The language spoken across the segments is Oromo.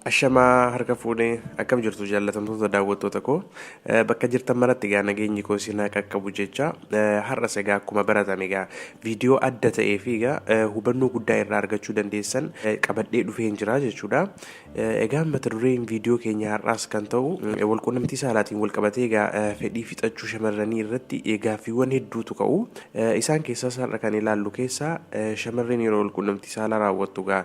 Ashamaa harka fuunee akkam jirtu jaallatamtoota daawwattoota koo bakka jirtan maratti egaa nageenyi koo isin haa qaqqabu jecha har'as egaa akkuma baratame egaa viidiyoo adda ta'ee fi egaa hubannoo guddaa irraa argachuu dandeessan qabadhee dhufeen jira jechuudha. Egaa mata dureen viidiyoo keenya har'aas kan ta'u walquunnamtii saalaatiin walqabatee egaa fedhii fixachuu shamarranii irratti gaaffiiwwan hedduutu ka'u. Isaan keessaas har'a kan ilaallu keessaa shamarreen yeroo walquunnamtii saalaa raawwattu egaa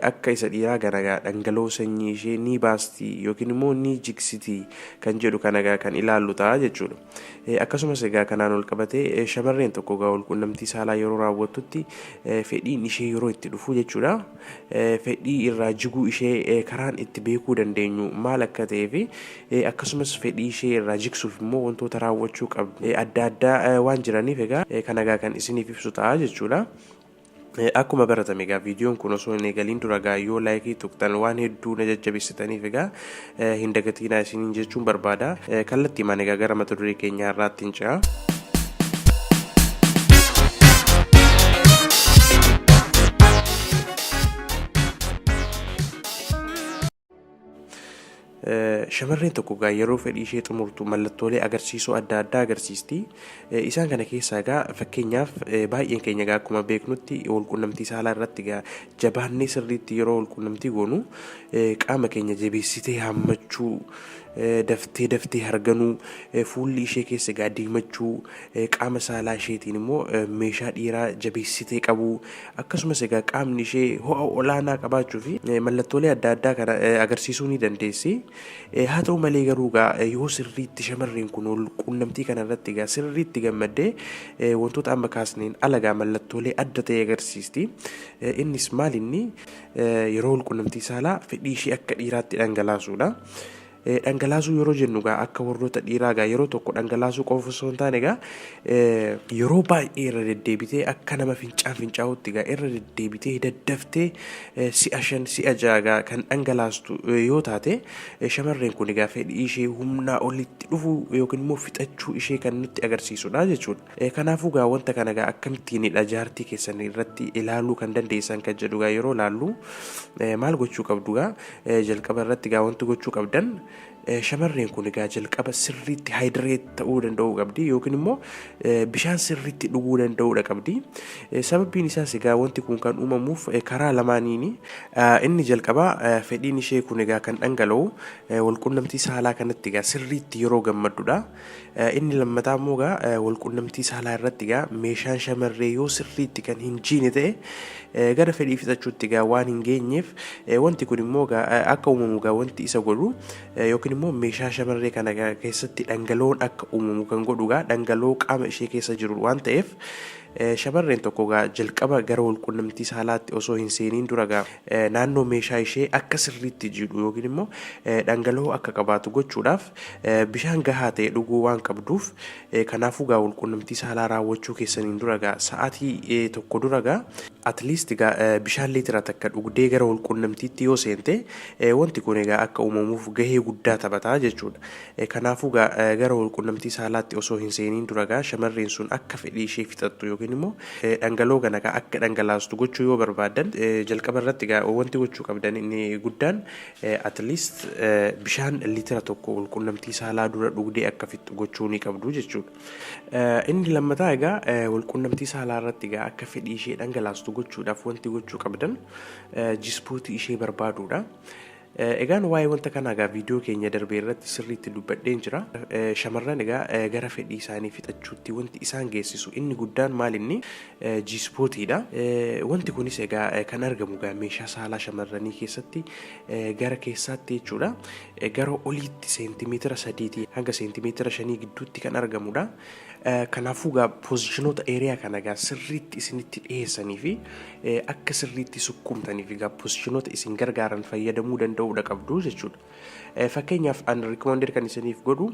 Akka isa dhiiraa kana egaa dhangala'oo sanyii ishee ni baasti yookiin immoo ni jigsiti kan jedhu kana egaa kan ilaallu ta'a jechuudha. Akkasumas egaa kanaan ol qabatee shamarreen tokko egaa walquunnamtii saalaa yeroo raawwattutti fedhiin ishee yeroo itti dhufu jechuudha. Fedhii irraa jiguu ishee karaan itti beekuu dandeenyu maal akka ta'ee fi akkasumas fedhii ishee irraa jigsuuf immoo wantoota raawwachuu qabdu adda addaa waan jiraniif egaa kana egaa kan isiniif ibsu ta'a jechuudha. Akkuma baratame egaa viidiyoon kun osoo hin eegaliin dura egaa yoo laayikii tuqxan waan hedduu na jajjabeessitaniif egaa hin dagatiinaa isiniin jechuun barbaada. Kallattiimaan egaa gara mata duree keenya har'aatti hin ce'a. Shamarreen tokko egaa yeroo fedhii ishee xumurtu mallattoolee agarsiisoo adda addaa agarsiisti. Isaan kana keessaa egaa fakkeenyaaf baay'een keenya egaa akkuma beeknutti walqunnamtii saalaa irratti egaa jabaannee sirriitti yeroo walqunnamtii goonu qaama keenya jabeessitee haammachuu, daftee daftee harganuu, fuulli ishee keessa egaa diimachuu, qaama saalaa isheetiin immoo meeshaa dhiiraa jabeessitee qabuu, Akkasumas egaa qaamni ishee ho'a olaanaa qabaachuu fi mallattoolee adda addaa kana agarsiisuu ni dandeessi. Haa ta'u malee garuu egaa yoo sirriitti shamarreen kun wal quunnamtii kana irratti egaa sirriitti gammaddee wantoota amma kaasneen ala egaa mallattoolee adda ta'e agarsiisti. Innis maal inni yeroo wal quunnamtii saalaa fedhii ishee akka dhiiraatti dhangalaasuudha. Dhangalaasuu yeroo jennu egaa akka warroota dhiiraa egaa yeroo tokko dhangalaasuu qofa osoo hin taane egaa yeroo baay'ee irra deddeebitee akka nama fincaan fincaa'utti egaa irra deddeebitee daddaftee si'a 5 si'a 6 egaa kan dhangalaastu yoo taate shamarreen kun egaa fedhii ishee humnaa olitti dhufuu yookiin immoo fixachuu ishee kan nutti agarsiisudha jechuudha. Kanaafuu egaa wanta kana egaa akkamittiinidha jaartii keessan irratti ilaaluu kan dandeessan kan jedhu egaa yeroo ilaallu maal gochuu qabdu egaa jalqaba irratti egaa wanti gochuu qabdan shamarreen kun egaa jalqaba sirriitti haayidireet ta'uu danda'uu qabdi yookiin immoo bishaan sirriitti dhuguu danda'uudha qabdi. Sababbiin isaas egaa wanti kun kan uumamuuf karaa lamaaniini. Inni jalqabaa fedhiin ishee kun egaa kan dhangala'u walqunnamtii saalaa kanatti egaa sirriitti yeroo gammaddudha. Inni lammataa immoo egaa walqunnamtii saalaa irratti egaa meeshaan shamarree yoo sirriitti kan hin jiine ta'e gara fedhii fixachuutti egaa waan hin geenyeef wanti kun immoo egaa akka uumamu egaa wanti isa godhu yookiin immoo meeshaa shamarree kana keessatti dhangala'oon akka uumamu kan godhu egaa dhangala'oo qaama ishee keessa jiru waan ta'eef Shamarreen tokko egaa jalqaba gara walqunnamtii saalaatti osoo hin seeniin dura egaa naannoo meeshaa ishee akka sirriitti jiidhu yookiin immoo dhangala'oo akka qabaatu gochuudhaaf bishaan gahaa ta'e dhuguu waan qabduuf kanaafuu egaa walqunnamtii saalaa raawwachuu keessaniin dura egaa sa'aatii tokko dura egaa at least egaa bishaan liitira takka dhugdee gara walqunnamtiitti yoo seente wanti kun egaa akka uumamuuf gahee guddaa taphata jechuudha. Kanaafuu egaa gara walqunnamtii saalaatti osoo hin seeniin dura egaa shamarreen sun akka fedhii ishee fixattu yookiin immoo dhangala'oo kana egaa akka dhangalaastu gochuu yoo barbaaddan jalqaba irratti egaa wanti gochuu qabdan inni guddaan at least bishaan liitira tokko walqunnamtii saalaa dura dhugdee akka fixxu gochuu ni qabdu jechuudha. Inni lammataa egaa walqunnamtii saalaa irratti egaa akka fedhii ishee dhangalaastu gochuudhaaf wanti gochuu qabdan jispootii ishee barbaaduudha. Egaan waa'ee wanta kanaa egaa viidiyoo keenya darbe irratti sirriitti dubbadheen jira. Shamarran egaa gara fedhii isaanii fixachuutti wanti isaan geessisu inni guddaan maal inni G-spootiidha. Wanti kunis egaa kan argamu egaa meeshaa saalaa shamarranii keessatti gara keessaatti jechuudha. Gara oliitti seentimeetira sadiitii hanga seentimeetira shanii gidduutti kan argamudha. Kanaafuu egaa poozishinoota eeriyaa kana egaa sirriitti isinitti dhiyeessanii fi akka sirriitti sukkuumtaniif egaa poozishinoota isin gargaaran fayyadamuu danda'uudha qabdu jechuudha. Fakkeenyaaf an recommended kan isiniif godhu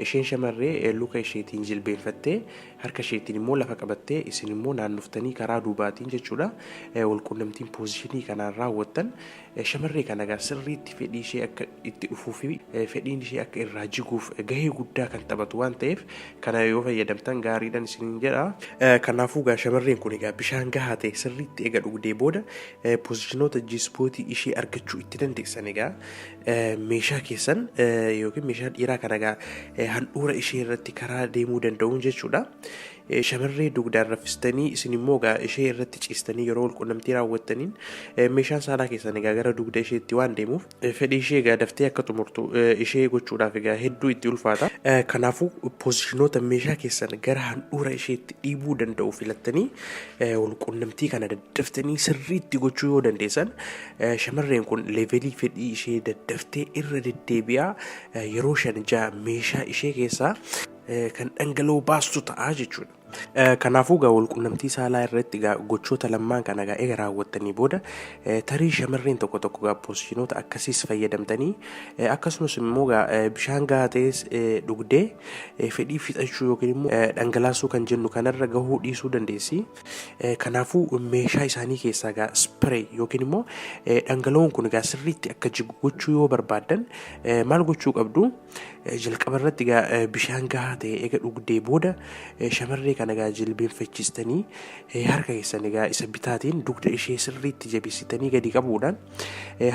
isheen shamarree luka isheetiin jilbeenfattee harka isheetiin immoo lafa qabattee isin immoo naannoftanii karaa duubaatiin jechuudha walquunnamtiin poozishinii kanaan raawwattan Shamarree kana egaa sirriitti fedhii ishee akka itti dhufuu fi fedhiin ishee akka irraa jiguuf gahee guddaa kan taphatu waan ta'eef kana yoo fayyadamtan gaariidhan isiniin jedha. Kanaafuu egaa shamarreen kun egaa bishaan gahaa ta'e sirriitti ega dhugdee booda poozishinoota G-spootii ishee argachuu itti dandeessan. keessan egaa meeshaa keessan yookiin meeshaa dhiiraa kana egaa handhuura ishee irratti karaa deemuu danda'uun jechuudha. Shamarree dugdaan raffistanii isin immoo egaa ishee irratti ciistanii yeroo walqunnamtii raawwattaniin meeshaan saalaa keessan egaa gara dugda isheetti waan deemuuf fedhii ishee egaa daftee akka xumurtu ishee gochuudhaaf egaa hedduu itti ulfaata. Kanaafuu poozishinoota meeshaa keessan gara handhuura isheetti dhiibuu danda'u filattanii walqunnamtii kana daddaftanii sirriitti gochuu yoo dandeessan, shamarreen kun leevelii fedhii ishee daddaftee irra deddeebi'aa yeroo 5-6 meeshaa ishee keessaa kan dhangala'oo baastu ta'a jechuudha. Kanaafuu egaa walqunnamtii saalaa irratti egaa gochoota lammaan kana egaa eega raawwattanii booda, tarii shamarreen tokko tokko egaa poozishinoota akkasiis fayyadamtanii, akkasumas immoo egaa bishaan gahaa ta'es dhugdee fedhii fixachuu yookiin immoo dhangalaasuu kan jennu kanarra gahuu dhiisuu dandeessi. Kanaafuu meeshaa isaanii keessaa egaa spray yookiin immoo dhangala'oon kun egaa sirriitti akka jigu gochuu yoo barbaaddan maal gochuu qabdu? Jalqaba irratti egaa bishaan gahaa ta'e eega dhugdee booda, shamarree kana egaa jilbeenfachiistanii, harka keessan egaa isa bitaatiin dugda ishee sirriitti jabeessitanii gadi qabuudhaan,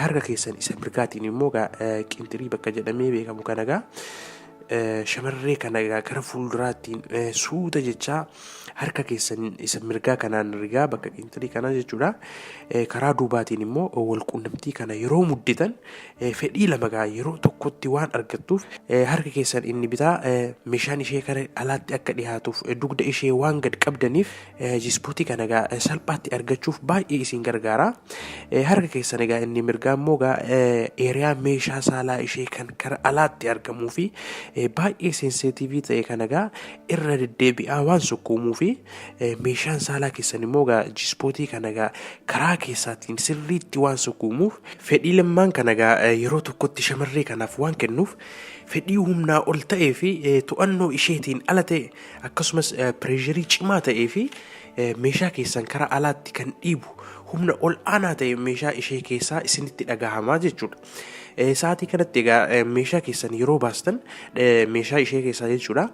harka keessan isa mirgaatiin immoo egaa qinxirii bakka jedhamee beekamu kana egaa shamarree kana egaa gara fuulduraattiin suuta jechaa harka keessan isa mirgaa kanaan rigaa bakka qinxirii kanaa jechuudha. Karaa duubaatiin immoo walqunnamtii kana yeroo mudditan, fedhii lama egaa yeroo tokkotti waan argattuuf, harka keessan inni bitaa meeshaan ishee kara alaatti akka dhiyaatuuf dugda ishee waan gad qabdaniif, G-spotii kana egaa salphaatti argachuuf baay'ee isin gargaara. Harka keessan egaa inni mirgaa immoo egaa area meeshaa saalaa ishee kan kara alaatti argamuu fi baay'ee sensitiivii ta'e kana egaa irra deddeebi'aa waan sukkuumuu fi meeshaan saalaa keessan immoo egaa G-spotii kana egaa karaa keessaatiin sirriitti waan sukkuumuuf, fedhii lammaan kana egaa yeroo tokkotti shamarree kanaaf waan kennuuf, fedhii humnaa ol ta'ee fi to'annoo isheetiin ala ta'e, akkasumas pireesharii cimaa ta'ee fi meeshaa keessan karaa alaatti kan dhiibu humna ol aanaa ta'e meeshaa ishee keessaa isinitti dhagahamaa jechuudha. Sa'aatii kanatti egaa meeshaa keessan yeroo baastan, meeshaa ishee keessaa jechuudha,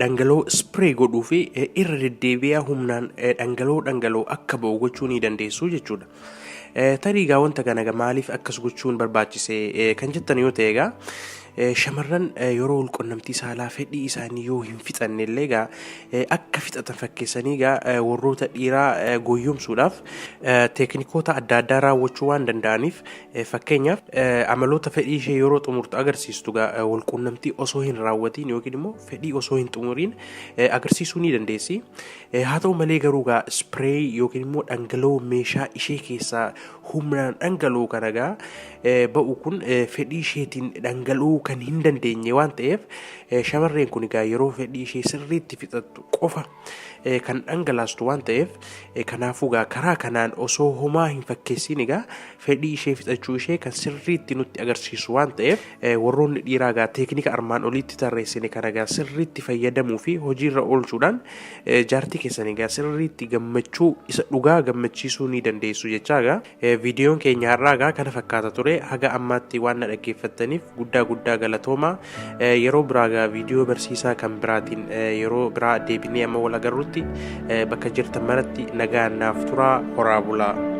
dhangala'oo spray godhuu fi irra deddeebi'aa humnaan dhangala'oo dhangala'oo akka ba'u gochuu ni dandeessu jechuudha. Tarii egaa wanta kana maaliif akkas gochuun barbaachise kan jettan yoo ta'e, egaa shamarran yeroo walqunnamtii saalaa fedhii isaanii yoo hin fixanne illee egaa akka fixatan fakkeessanii egaa warroota dhiiraa goyyomsuudhaaf teeknikoota adda addaa raawwachuu waan danda'aniif, fakkeenyaaf amaloota fedhii ishee yeroo xumurtu agarsiistu egaa walqunnamtii osoo hin raawwatiin yookiin immoo fedhii osoo hin xumuriin agarsiisuu ni dandeessi. Haa ta'u malee garuu egaa spray yookiin immoo dhangala'oo meeshaa ishee keessaa humnaan dhangala'u kana egaa ba'u kun fedhii isheetiin dhangala'uu kan hin dandeenye waan ta'eef, shamarreen kun egaa yeroo fedhii ishee sirriitti fixattu qofa kan dhangalaastu waan ta'eef, kanaafuu egaa karaa kanaan osoo homaa hin fakkeessiin egaa fedhii ishee fixachuu ishee kan sirriitti nutti agarsiisu waan ta'eef, warroonni dhiiraa egaa teeknika armaan oliitti tarreessine kana egaa sirriitti fayyadamuu fi hojiirra oolchuudhaan jaartii keessan egaa sirriitti gammachuu isa dhugaa gammachiisuu ni dandeessu jechaa, egaa viidiyoon keenya har'aa egaa kana fakkaata ture. Haga ammaatti waan na dhaggeeffattaniif guddaa guddaa galatooma. Yeroo biraa egaa viidiyoo barsiisaa kan biraatiin yeroo biraa deebinee amma wal agarrutti, bakka jirtan maratti nagaan naaf turaa, horaa bulaa.